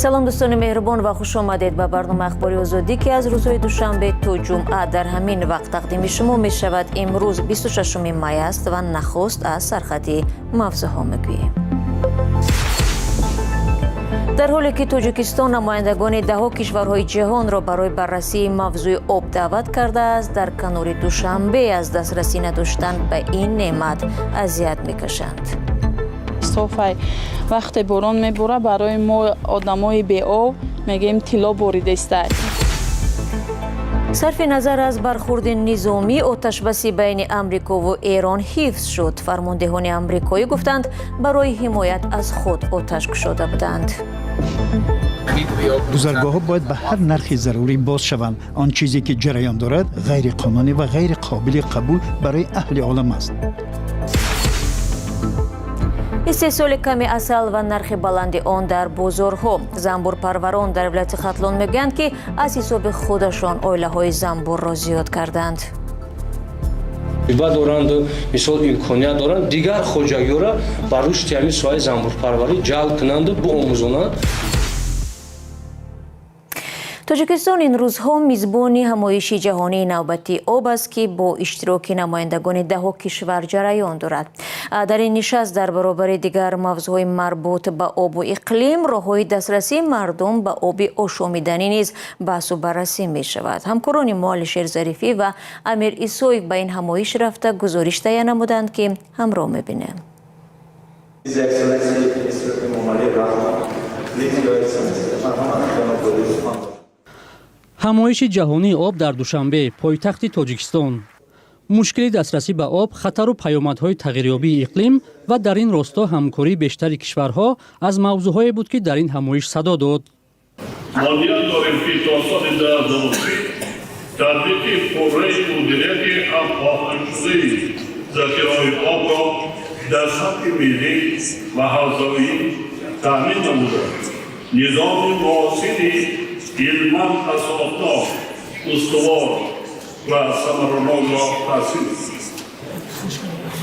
Салом, дӯстони меҳрубон, ва хуш омадед ба барномаи Ахбори Озодӣ, ки аз рӯзҳои душанбе то ҷумъа дар ҳамин вақт тақдими шумо мешавад. Имрӯз 26 май аст ва нахуст аз сархати мавзӯъҳо мегӯем. Дар ҳоле ки Тоҷикистон намояндагони даҳҳо кишварҳои ҷаҳонро барои баррасии мавзӯи об даъват кардааст, дар канори Душанбе аз дастрасӣ надоштан ба ин неъмат азият мекашанд. Софай, вақте борон мебора, барои мо, одамои беоб, мегӯем, тилло боридестай. Сарфи назар аз бархурди низомӣ, оташбаси байни Амрикову Эрон ҳифз шуд. Фармондеҳони амрикоӣ гуфтанд, барои ҳимоят аз худ оташ кушода буданд. Гузаргоҳҳо бояд ба ҳар нархи зарурӣ боз шаванд. Он чизе ки ҷараён дорад, ғайриқонунӣ ва ғайриқобили қабул барои аҳли олам аст. Истеҳсоли ками асал ва нархи баланди он дар бозорҳо. Занбурпарварон дар вилояти Хатлон мегӯянд, ки аз ҳисоби худашон оилаҳои занбурро зиёд карданд. Ба доранду, мисол, имконият доранд, дигар хоҷагиёра ба рушди ҳамин соҳаи занбурпарварӣ ҷалб кунанду биомӯзонанд. Тоҷикистон ин рӯзҳо мизбони ҳамоиши ҷаҳонии навбатии об аст, ки бо иштироки намояндагони даҳҳо кишвар ҷараён дорад. Дар ин нишаст дар баробари дигар мавзӯъҳои марбут ба обу иқлим, роҳҳои дастрасии мардум ба оби ошомиданӣ низ баҳсу баррасӣ мешавад. Ҳамкорони мо Алишер Зарифӣ ва Амир Исоев ба ин ҳамоиш рафта, гузориш таҳия намуданд, ки ҳамроҳ мебинем. His Excellency Mr. Emomali Rahmon, please, Your Excellency, марҳамат, ҷаноб Сухан. Ҳамоиши ҷаҳонии об дар Душанбе, пойтахти Тоҷикистон. Мушкили дастрасӣ ба об, хатару паёмадҳои тағйирёбии иқлим ва дар ин росто ҳамкории бештари кишварҳо аз мавзӯъҳое буд, ки дар ин ҳамоиш садо дод. Мо ният дорем, ки то соли 2030 татбиқи пурраи мудирияти ҳамоҳангшудаи захираҳои обро дар сатҳи миллӣ ва ҳавзавӣ таъмин намуда, низоми муосири илман асоснок, устувор ва самаранокро таъсис.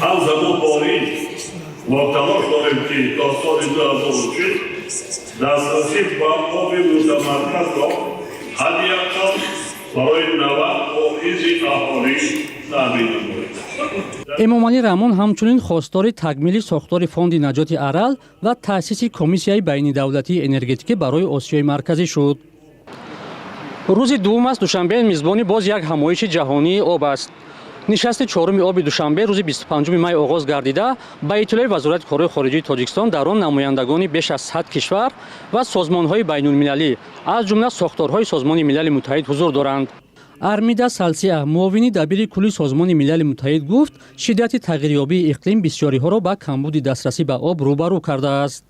Ҳамзамон бо ин мо талош дорем, ки то соли 2040 дастрасӣ ба оби мутамарказро ҳадди аққал барои 90 фоизи аҳолӣ таъмин намоем. Эмомалӣ Раҳмон ҳамчунин хостори такмили сохтори Фонди наҷоти Арал ва таъсиси Комиссияи байнидавлатии энергетикӣ барои Осиёи Марказӣ шуд. Рӯзи дуввум аст, Душанбе мизбони боз як ҳамоиши ҷаҳонии об аст. Нишасти чоруми оби Душанбе рӯзи 25 май оғоз гардида, ба иттилои Вазорати корҳои хориҷии Тоҷикистон, дар он намояндагони беш аз 100 кишвар ва созмонҳои байнулмилалӣ, аз ҷумла сохторҳои Созмони Милали Муттаҳид, ҳузур доранд. Армида Салсиа, муовини дабири кулли Созмони Милали Муттаҳид, гуфт, шиддати тағйирёбии иқлим бисёриҳоро ба камбуди дастрасӣ ба об рӯбарӯ кардааст.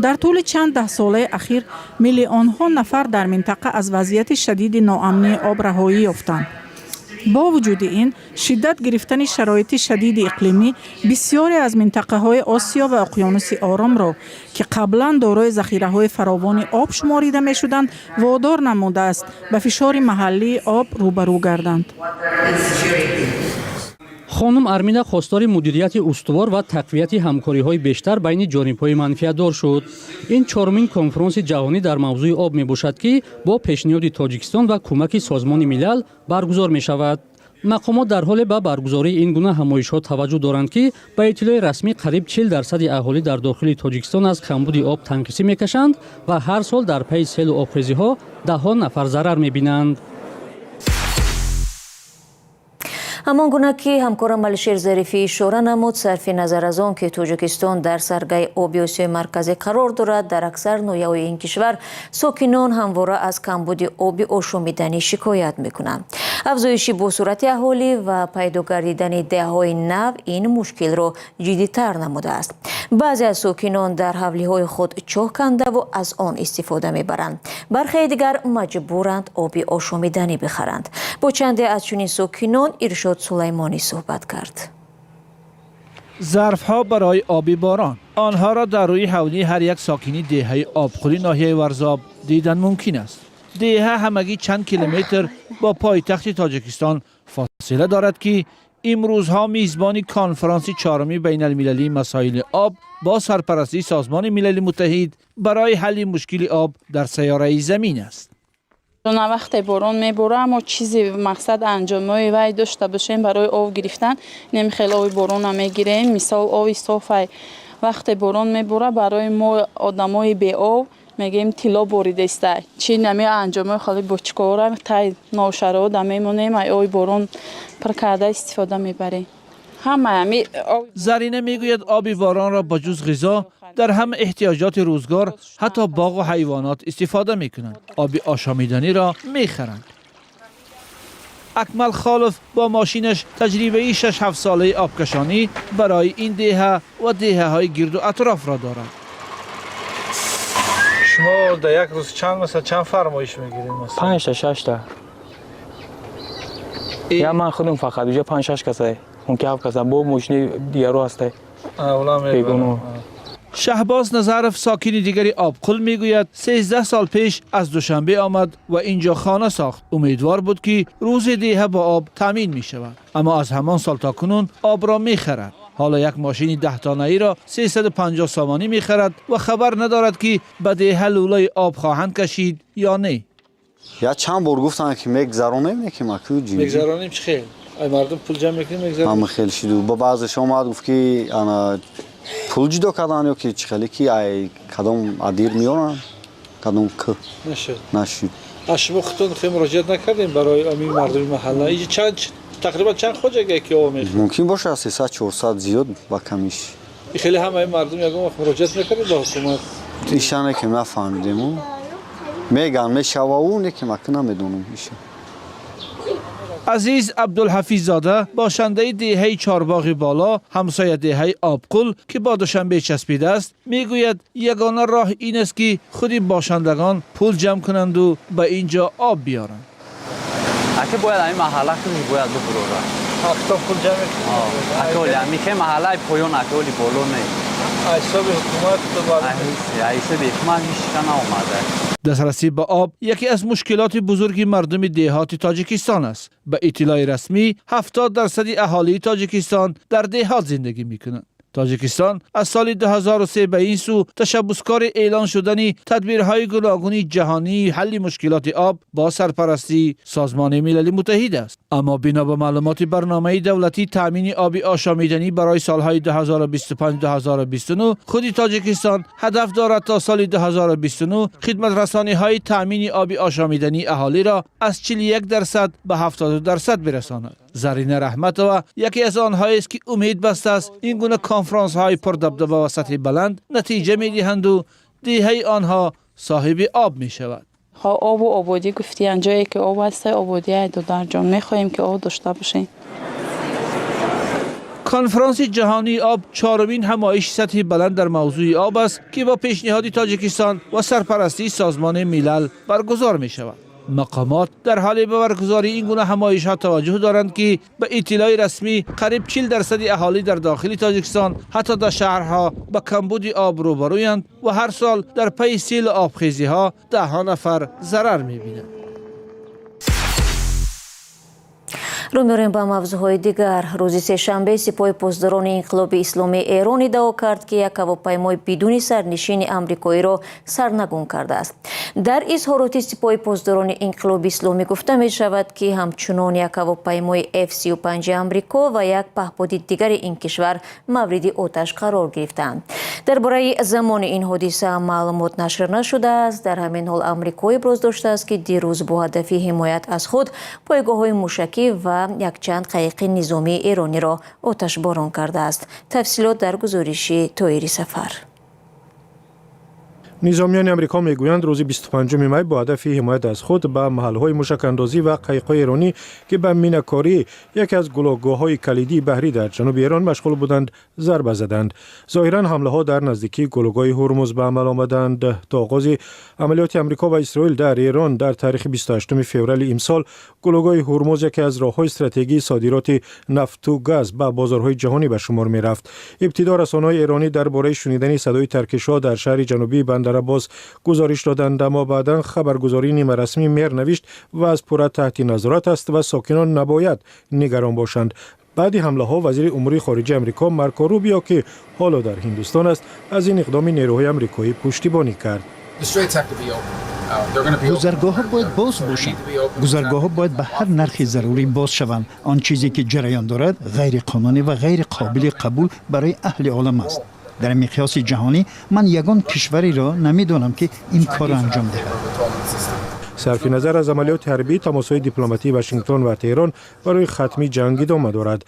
Дар тӯли чанд даҳсолаи ахир миллионҳо нафар дар минтақа аз вазъияти шадиди ноамнии об раҳоӣ ёфтанд. Бо вуҷуди ин, шиддат гирифтани шароити шадиди иқлимӣ бисёре аз минтақаҳои Осиё ва Уқёнуси Оромро, ки қаблан дорои захираҳои фаровони об шуморида мешуданд, водор намудааст ба фишори маҳаллии об рӯбарӯ гарданд. Хонум Армина хостори мудирияти устувор ва тақвияти ҳамкориҳои бештар байни ҷонибҳои манфиатдор шуд. Ин чорумин конфронси ҷаҳонӣ дар мавзӯи об мебошад, ки бо пешниҳоди Тоҷикистон ва кӯмаки Созмони Милал баргузор мешавад. Мақомот дар ҳоле ба баргузории ин гуна ҳамоишҳо таваҷҷӯҳ доранд, ки ба иттилои расмӣ қариб 40 дарсади аҳолӣ дар дохили Тоҷикистон аз камбуди об танқисӣ мекашанд ва ҳар сол дар пайи селу обхезиҳо даҳҳо нафар зарар мебинанд. Ҳамон гуна ки ҳамкорам Алишер Зарифӣ ишора намуд, сарфи назар аз он ки Тоҷикистон дар саргаи оби Осиёи Марказӣ қарор дорад, дар аксар ноҳияҳои ин кишвар сокинон ҳамвора аз камбуди оби ошомиданӣ шикоят мекунанд. Афзоиши босуръати аҳолӣ ва пайдо гардидани деҳаҳои нав ин мушкилро ҷиддитар намудааст. Баъзе аз сокинон дар ҳавлиҳои худ чоҳ кандаву аз он истифода мебаранд, бархеи дигар маҷбуранд оби ошомиданӣ бихаранд. Бо чанде аз чунин сокинон Иршод Сулаймонӣ суҳбат кард. Зарфҳо барои оби борон. Онҳоро дар рӯи ҳавлии ҳар як сокини деҳаи Обхӯри ноҳияи Варзоб дидан мумкин аст. Деҳа ҳамагӣ чанд километр бо пойтахти Тоҷикистон фосила дорад, ки Имрӯзҳо мизбони конфронси чаҳоруми байналмилалии масоили об бо сарпарастии Созмони Милали Муттаҳид барои ҳалли мушкили об дар сайёраи Замин аст. На вақте борон мебора, мо чизи мақсад анҷомҳои вай дошта бошем барои об гирифтан. Инами хеле оби борона мегирем, мисол, оби софай. Вақте борон мебора, барои мо одамои беоб, мегӯем, тилло боридеста. Чи нами анҷомҳои холи бочкаҳоро тай ношарода мемонем, ай оби борон пур карда истифода мебарем. Ҳама ами. Зарина мегӯяд, оби боронро ба ҷуз ғизо дар ҳама эҳтиёҷоти рӯзгор, ҳатто боғу ҳайвонот истифода мекунанд. Оби ошомиданиро мехаранд. Акмал Холов бо мошинаш таҷрибаи 6-7 солаи обкашонӣ барои ин деҳа ва деҳаҳои гирду атрофро дорад. Шумо дар як рӯз чанд, масалан, чанд фармоиш мегиред, масалан? Панҷта, шашта. Я ман худам фақат уҷа панҷ шаш касай, мумкин ҳафт каса, бо мошини дигаро ҳастай. Бегуноҳ. Шаҳбоз Назаров, сокини дигари Обқул, мегӯяд, 13 сол пеш аз Душанбе омад ва инҷо хона сохт. Умедвор буд, ки рӯзе деҳа бо об таъмин мешавад, аммо аз ҳамон сол то кунун обро мехарад. Ҳоло як мошини 10 тонаиро 350 сомонӣ мехарад ва хабар надорад, ки ба деҳа лӯлаи об хоҳанд кашид ё не. Я чанд бор гуфтанд, ки мегзаронем, ки маку. Мегзаронем чӣ хел? Ай мардум пул ҷамъ мекунем, мегзаронем. Ҳама хел шиду ба баъзеш омад, гуфт, ки ана пул ҷудо кардан ё ки чӣ хеле, ки ай кадом адир меоранд, кадом к Нашуд. Нашуд. Аз шумо худтон хел муроҷиат накардем барои ами мардуми маҳалла? Иҷа чанд, тақрибан чанд хоҷага ки об мехӯрад? Мумкин бошад 300, 400, зиёд ба камиш. Хеле ҳамаи мардум ягон вақт муроҷиат мекардед ба ҳукумат? Ишане ки нафаҳмидему, меган мешавау, не ки маку намедонам иша. Азиз Абдулҳафиззода, бошандаи деҳаи Чорбоғи Боло, ҳамсоя деҳаи Обқул, ки бо Душанбе часпидааст, мегӯяд, ягона роҳ ин аст, ки худи бошандагон пул ҷамъ кунанду ба ин ҷо об биёранд. Аки бояд ҳамин маҳалла худаш бояд бибурора. Ҳафто пул ҷамъ мекунед? Аки оли ҳамин хе маҳаллаи поён, аки оли боло не. Ҳисоби ҳукумат? Ҳисоби ҳукумат ҳеҷ чиза наомада. Дастрасӣ ба об яке аз мушкилоти бузурги мардуми деҳоти Тоҷикистон аст. Ба иттилои расмӣ, 70 дарсади аҳолии Тоҷикистон дар деҳот зиндагӣ мекунанд. Тоҷикистон аз соли 2003 ба ин сӯ ташаббускори эълон шудани тадбирҳои гуногуни ҷаҳонии ҳалли мушкилоти об бо сарпарастии Созмони Милали Муттаҳид аст. Аммо бино ба маълумоти барномаи давлатии таъмини оби ошомиданӣ барои солҳои 2025-2029, худи Тоҷикистон ҳадаф дорад то соли 2029 хидматрасониҳои таъмини оби ошомидании аҳолиро аз 41% ба 72% бирасонад. Зарина Раҳматова яке аз онҳоест, ки умед бастааст, ин гуна конфронсҳои пурдабдаба ва сатҳи баланд натиҷа медиҳанду деҳаи онҳо соҳиби об мешавад. Обу ободӣ гуфтиян, ҷое ки об ҳаста, ободӣ. Ай додарҷон, мехоҳем, ки об дошта бошем. Конфронси ҷаҳонии об чорумин ҳамоиши сатҳи баланд дар мавзӯи об аст, ки бо пешниҳоди Тоҷикистон ва сарпарастии Созмони Милал баргузор мешавад. Мақомот дар ҳоли ба баргузории ин гуна ҳамоишҳо таваҷҷӯҳ доранд, ки ба иттилои расмӣ қариб 40 дарсади аҳолӣ дар дохили Тоҷикистон, ҳатто дар шаҳрҳо, ба камбуди об рӯбарӯянд ва ҳар сол дар пайи селу обхезиҳо даҳҳо нафар зарар мебинанд. Рӯ меорем ба мавзӯъҳои дигар. Рӯзи сешанбе Сипоҳи Посдорони Инқилоби Исломии Эрон иддао кард, ки як ҳавопаймои бидуни сарнишини амрикоиро сарнагун кардааст. Дар изҳороти Сипоҳи Посдорони Инқилоби Исломӣ гуфта мешавад, ки ҳамчунон як ҳавопаймои F-35 Амрико ва як паҳподи дигари ин кишвар мавриди оташ қарор гирифтаанд. Дар бораи замони ин ҳодиса маълумот нашр нашудааст. Дар ҳамин ҳол Амрико иброз доштааст, ки дирӯз бо ҳадафи ҳимоят аз худ пойгоҳҳои мушакӣ ва якчанд қайиқи низомии эрониро оташборон кардааст. Тафсилот дар гузориши Тоири Сафар. Низомиёни Амрико мегӯянд, рӯзи 25 май бо ҳадафи ҳимоят аз худ ба маҳалҳои мушакандозӣ ва қайиқҳои эронӣ, ки ба минакорӣ яке аз гулӯгоҳҳои калидии баҳрӣ дар ҷануби Эрон машғул буданд, зарба заданд. Зоҳиран, ҳамлаҳо дар наздикии гулӯгоҳи Ҳурмуз ба амал омаданд. То оғози амалиёти Амрико ва Исроил дар Эрон дар таърихи 28 феврали имсол, гулӯгоҳи Ҳурмуз яке аз роҳҳои стратегии содироти нафту газ ба бозорҳои ҷаҳонӣ ба шумор мерафт. Ибтидо расонаҳои эронӣ дар бораи шунидани садои таркишҳо дар шаҳри ҷанубии Бандараббос гузориш доданд, аммо баъдан хабаргузории нимарасмии Меҳр навишт, вазъ пурра таҳти назорат аст ва сокинон набояд нигарон бошанд. Баъди ҳамлаҳо вазири умури хориҷаи Амрико Марко Рубио, ки ҳоло дар Ҳиндустон аст, аз ин иқдоми нерӯҳои амрикоӣ пуштибонӣ кард. Гузаргоҳҳо бояд боз бошанд. Гузаргоҳҳо бояд ба ҳар нархи зарурӣ боз шаванд. Он чизе ки ҷараён дорад, ғайриқонунӣ ва ғайриқобили қабул барои аҳли олам аст. Дар миқёси ҷаҳонӣ ман ягон кишвареро намедонам, ки ин корро анҷом диҳад. Сарфи назар аз амалиёти ҳарбӣ, тамосҳои дипломатии Вашингтон ва Теҳрон барои хатми ҷанг идома дорад.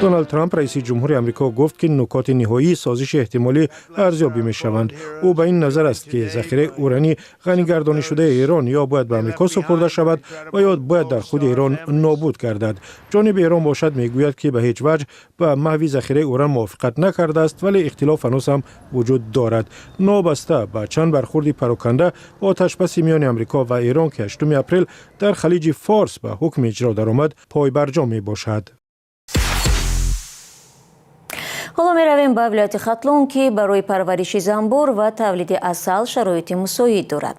Доналд Трамп, раиси ҷумҳури Амрико, гуфт, ки нукоти ниҳоии созиши эҳтимолӣ арзёбӣ мешаванд. Ӯ ба ин назар аст, ки захираи урани ғанигардонишудаи Эрон ё бояд ба Амрико супурда шавад ва ё бояд дар худи Эрон нобуд гардад. Ҷониби Эрон бошад, мегӯяд, ки ба ҳеҷ ваҷҳ ба маҳви захираи уран мувофиқат накардааст, вале ихтилоф ҳанӯз ҳам вуҷуд дорад. Новобаста ба чанд бархурди пароканда, оташбаси миёни Амрико ва Эрон, ки 8 апрел дар Халиҷи Форс ба ҳукми иҷро даромад, пойбарҷо мебошад. Ҳоло меравем ба вилояти Хатлон, ки барои парвариши занбур ва тавлиди асал шароити мусоид дорад.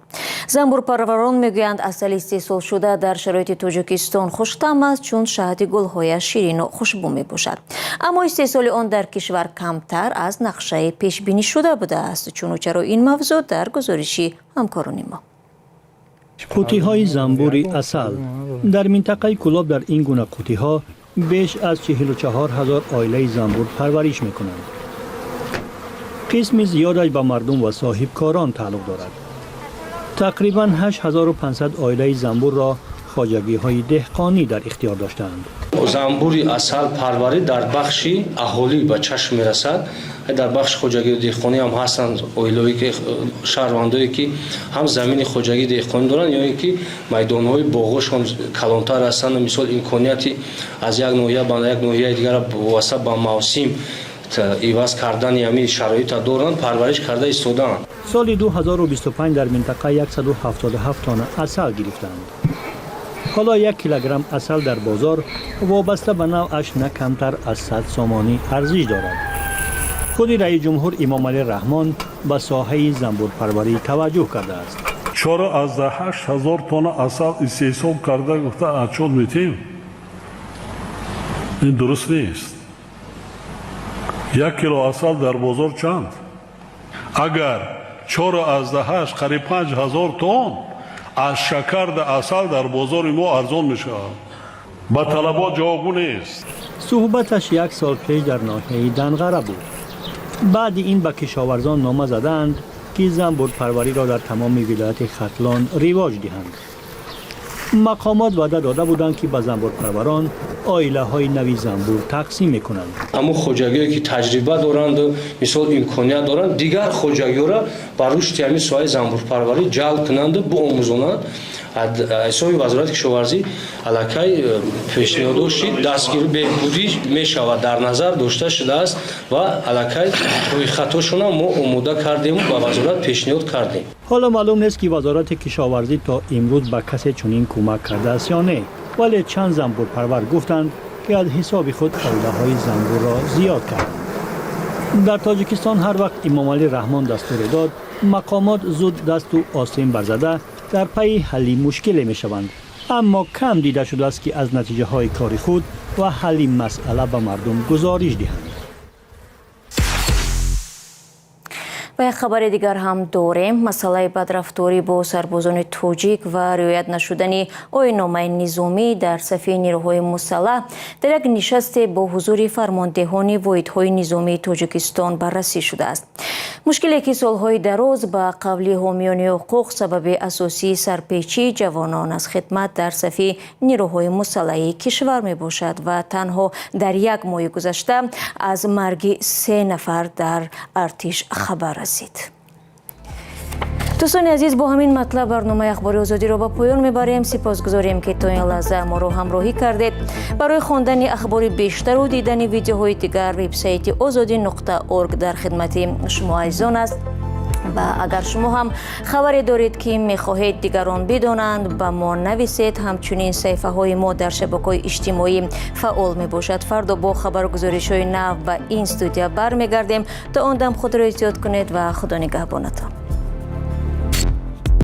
Занбурпарварон мегӯянд, асали истеҳсолшуда дар шароити Тоҷикистон хуштаъм аст, чун шаҳди гулҳояш ширину хушбӯ мебошад. Аммо истеҳсоли он дар кишвар камтар аз нақшаи пешбинишуда будааст. Чуну чаро ин мавзӯъ дар гузориши ҳамкорони мо. Қуттиҳои занбури асал дар минтақаи Кӯлоб. Дар ин гуна қуттиҳо беш аз 44 ҳазор оилаи занбур парвариш мекунанд. Қисми зиёдаш ба мардум ва соҳибкорон тааллуқ дорад. Тақрибан 8500 оилаи занбурро хоҷагиҳои деҳқонӣ дар ихтиёр доштаанд. Занбури асал парварӣ дар бахши аҳолӣ ба чашм мерасад. Дар бахши хоҷагии деҳқонӣ ҳам ҳастанд оилаҳое, ки шаҳрвандое, ки ҳам замини хоҷагии деҳқонӣ доранд, ё ин ки майдонҳои боғошон калонтар ҳастанд. Мисол, имконияти аз як ноҳия ба як ноҳияи дигар вобаста ба мавсим иваз кардани ҳамин шароита доранд, парвариш карда истодаанд. Соли 2025 дар минтақа 177 тонна асал гирифтанд. Ҳоло 1 килограмм асал дар бозор вобаста ба навъаш на камтар аз 100 сомонӣ арзиш дорад. Худи раиси ҷумҳур Эмомалӣ Раҳмон ба соҳаи занбурпарварӣ таваҷҷӯҳ кардааст. 4,8 ҳазор тонна асал истеҳсол карда гуфта отчёт метиҳем, ин дуруст нест. 1 кило асал дар бозор чанд? Агар 4,8, қариб 5 ҳазор тонн, аз шакар да асал дар бозори мо арзон мешавад, ба талабот ҷавобгӯ нест. Суҳбаташ як сол пеш дар ноҳияи Данғара буд. Баъди ин ба кишоварзон нома задаанд, ки занбурпарвариро дар тамоми вилояти Хатлон ривоҷ диҳанд. Мақомот ваъда дода буданд, ки ба занбурпарварон оилаҳои нави занбур тақсим мекунанд. Ҳамун хоҷагиҳое, ки таҷриба доранду, мисол, имконият доранд, дигар хоҷагиҳоро ба рушди ҳамин соҳаи занбурпарварӣ ҷалб кунанду биомӯзонанд. Ҳисоби Вазорати кишоварзӣ аллакай пешниҳодҳо шид, дастгирӣ, беҳбудӣ мешавад, дар назар дошта шудааст ва аллакай рӯйхатҳошонам мо омода кардему ба вазорат пешниҳод кардем. Ҳоло маълум нест, ки Вазорати кишоварзӣ то имрӯз ба касе чунин кӯмак кардааст ё не, вале чанд занбурпарвар гуфтанд, ки аз ҳисоби худ оилаҳои занбурро зиёд карданд. Дар Тоҷикистон ҳар вақт Эмомалӣ Раҳмон дастуре дод, мақомот зуд дасту остин барзада дар пайи ҳалли мушкиле мешаванд, аммо кам дида шудааст, ки аз натиҷаҳои кори худ ва ҳалли масъала ба мардум гузориш диҳанд. Ва як хабари дигар ҳам дорем. Масъалаи бадрафторӣ бо сарбозони тоҷик ва риоят нашудани оинномаи низомӣ дар сафи нерӯҳои мусаллаҳ дар як нишасте бо ҳузури фармондеҳони воҳидҳои низомии Тоҷикистон баррасӣ шудааст. Мушкиле, ки солҳои дароз ба қавли ҳомиёни ҳуқуқ сабаби асосии сарпечии ҷавонон аз хидмат дар сафи нерӯҳои мусаллаҳи кишвар мебошад ва танҳо дар як моҳи гузашта аз марги се нафар дар артиш хабар расид. Дӯстони азиз, бо ҳамин матлаб барномаи Ахбори Озодиро ба поён мебарем. Сипосгузорем, ки то ин лаҳза моро ҳамроҳӣ кардед. Барои хондани ахбори бештару дидани видеоҳои дигар вебсайти озодӣ.орг дар хидмати шумо азизон аст. Ва агар шумо ҳам хабаре доред, ки мехоҳед дигарон бидонанд, ба мо нависед. Ҳамчунин саҳифаҳои мо дар шабакаҳои иҷтимоӣ фаъол мебошад. Фардо бо хабару гузоришҳои нав ба ин студия бармегардем. То он дам худро эҳтиёт кунед ва Худо нигаҳбонатон.